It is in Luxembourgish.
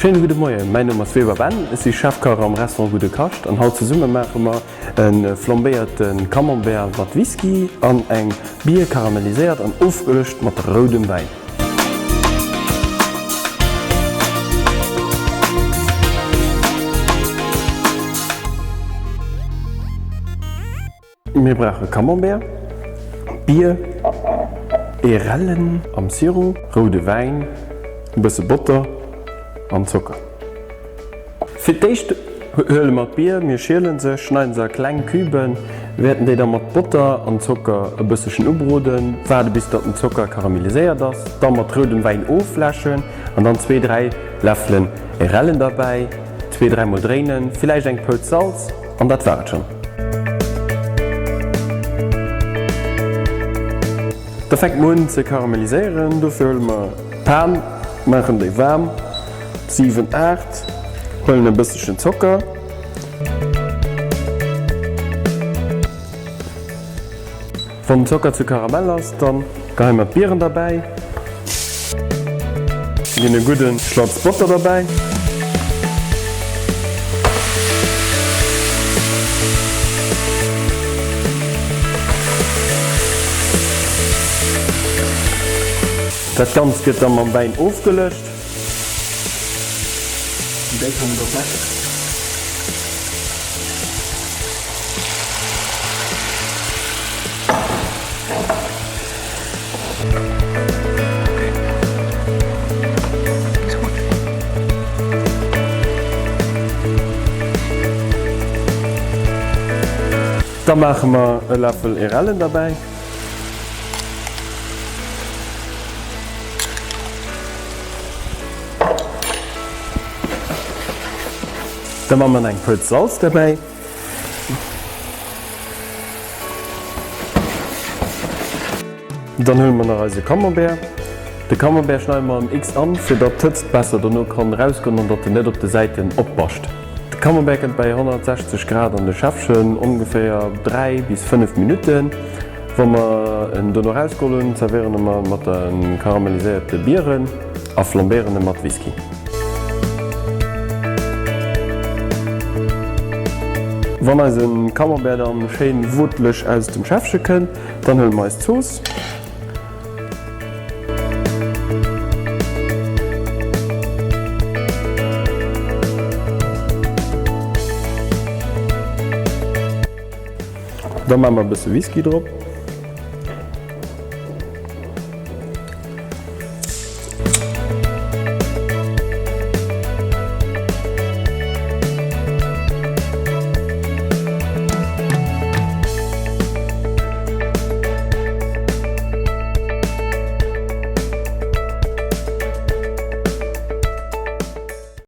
Schéine gudde Moien, mäin Numm ass Weber Ben, ech si Chefkach am Restaurant Gudde Kascht an haut zesumme maache mer e flambéierte Camembert mat Whisky an eng Bier karamelliséiert an ofgelëscht mat roudem Wäin. Mir brauche Camembert, Bier, Airellen am Sirop, roude Wäin, e bësse Botter an Zocker. Fir d'éischt huele mer d'Bier, mir schielen se, schneiden se a kleng Küben, wäerten déi da mat Botter an Zocker e bëssechen ubroden, waarde bis datt den Zocker karameliséiert ass, da mat roudem Wäin ofläschen an dann zwee, dräi Läffelen Airellen derbäi, zwee, dräimol dréinen, villäicht eng Pouz Salz. An dat war et schonn. Da fänke mer un ze karameliséieren. Dofir huele mer d'Pan, maachen déi waarm, 7, 8, huelen e bësselchen Zocker. Wann den Zocker zu Karamell ass, dann geheien mer d'Bieren derbäi, ginn e gudden Schlatz Botter derbäi. Dat Ganzt gëtt dann mam Wäin ofgelëscht. Da maache mer e Läffel Airellen derbäi. Da man mer eng Pëtz Salz derbäi. Dann huele mer nach eise Camembert. De Camembert schneide mer am X an, fir datt d'Hëtzt besser dono kann erausgoen an datt en net op de Säiten opbascht. De Camembert kënnt bäi 160 Grad an de Schäffchen, ongeféier 3 bis 5 Minutten. Wa mer en dono erausgeholl hunn, zerwéieren e mer mat de karamelliséierte Bieren a flambéieren e mat Whisky. Wann eisen Camembert dann schéin wootleg aus dem Schäffchen kënnt, dann huelen mer eis Zooss. Dann maan mer e bësse Whisky drop.